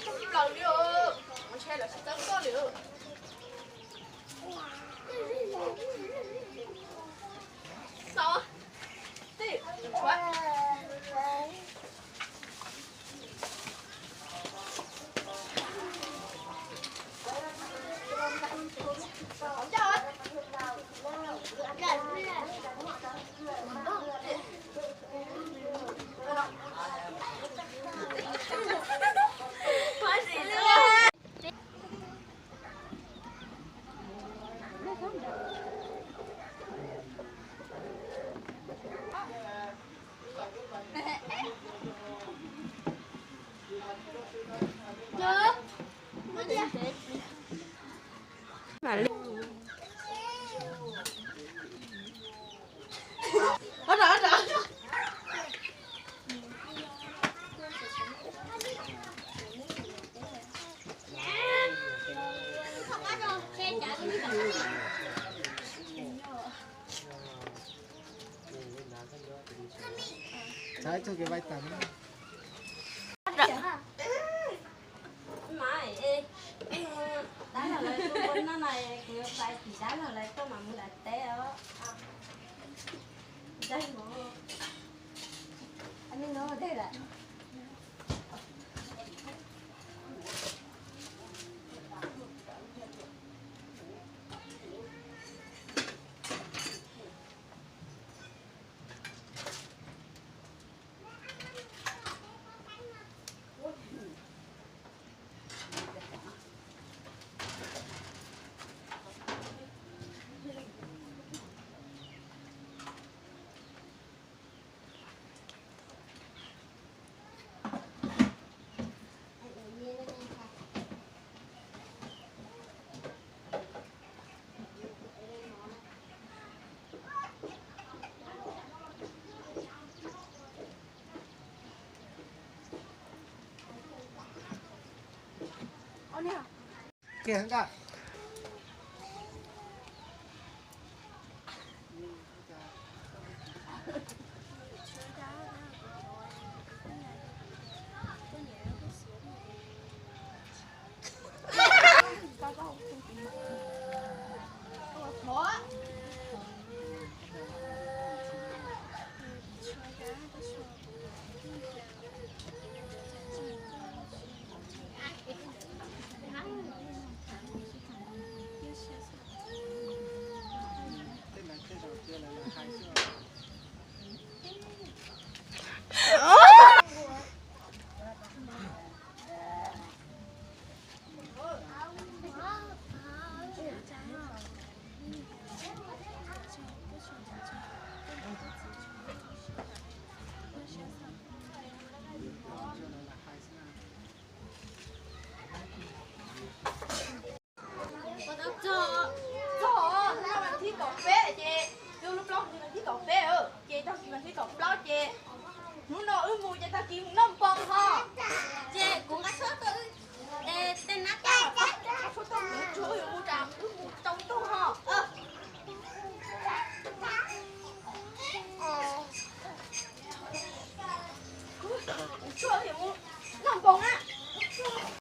Plaws li, ntshe lawv tsis txawb koj li. Dab laug lawv tuaj ua noj no, kuv yuav pais tim dab laug lawv tuaj mam mus lawv teb os. Txog, txog vas thib kaum peb ces, lub plaub hlis vas thib kaum peb, ces tag kis vas thib kaum plaub ces, hnub no wb mus ces tag kis mus noj npoo ho. Ces kuv nqa tshuaj tuaj, tej nab, nqa tshuaj tuaj mus tsuag wb yuav mus rau, wb mus tau tug ho. Tshuaj wb yuav mus noj npoo na.